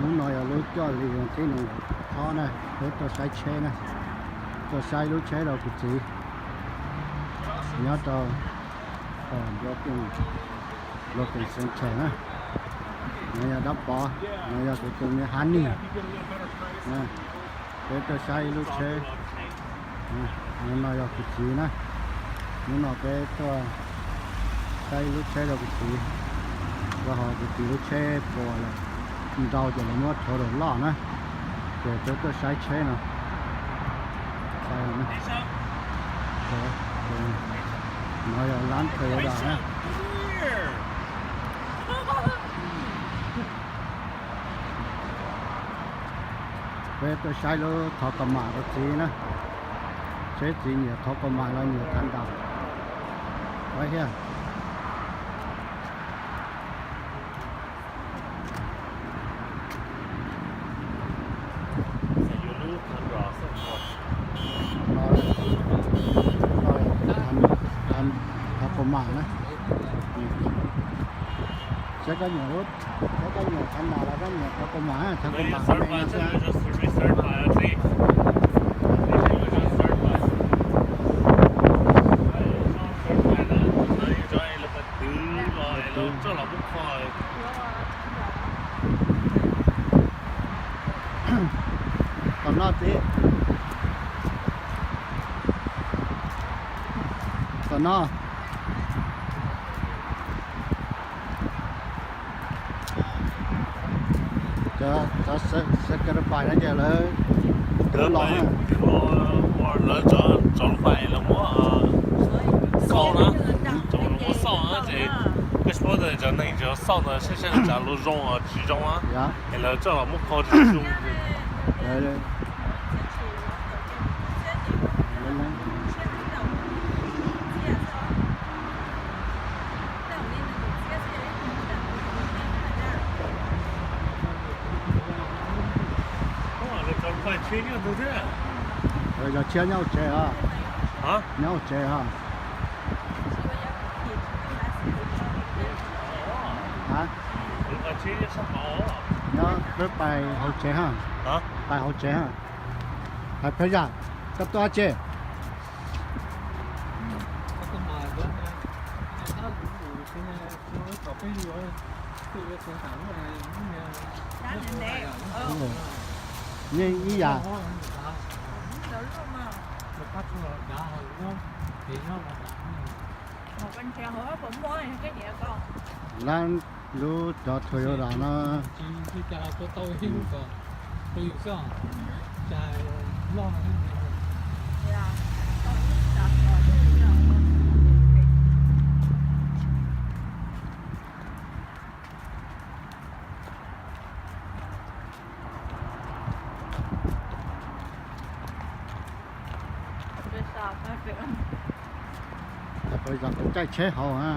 Hnub no yog lub cuaj hli vas thib nees nkaum ob na, peb tuaj saib tsheb na, tuaj saib lub tsheb rau kuv txiv nyob rau Broken Center na. No yog dab pov, no yog kuv tus me hab nig. Peb tuaj saib ib lub tsheb, no yog kuv txiv na. Hnub no peb tuaj saib ib lub tsheb rau kuv txiv, rau qhov kuv txiv lub tsheb puas lawm, ntau ces lawv muab rhuav lawm loj na. Ces peb tuaj saib tsheb no. No yog lab Toyota na. Peb tuaj saib lub Tacoma rau txiv na. Seb txiv nyiam Tacoma los nyiam Tundra. Right here. Tacoma na. Saib koj nyiam lub, saib koj nyiam Tundra los koj nyiam Tacoma, Tacoma me no xwb. Tom no txiv. Tom no. Cov, cov Sacrifice no ces lawv, lawv cov, cov fais lawv muab xauj na, cov muab xauj na ces koj tsis paub tias cov neeg cov xauj ntawd saib saib lawv tsav luag zoo tsis zoo na, es lawv coj los muab kho tsis zoo. Yog tshiab nyob hauv tsev os. Nyob hauv tsev os. Nyob peb pais hauv tsev ha. Pais hauv tsev ha. Hais peb yam, koj tuaj dab tsi? Yeej ib yam. Lab lub cov Toyota no. Peb zov kuv caij tsheb hauv a.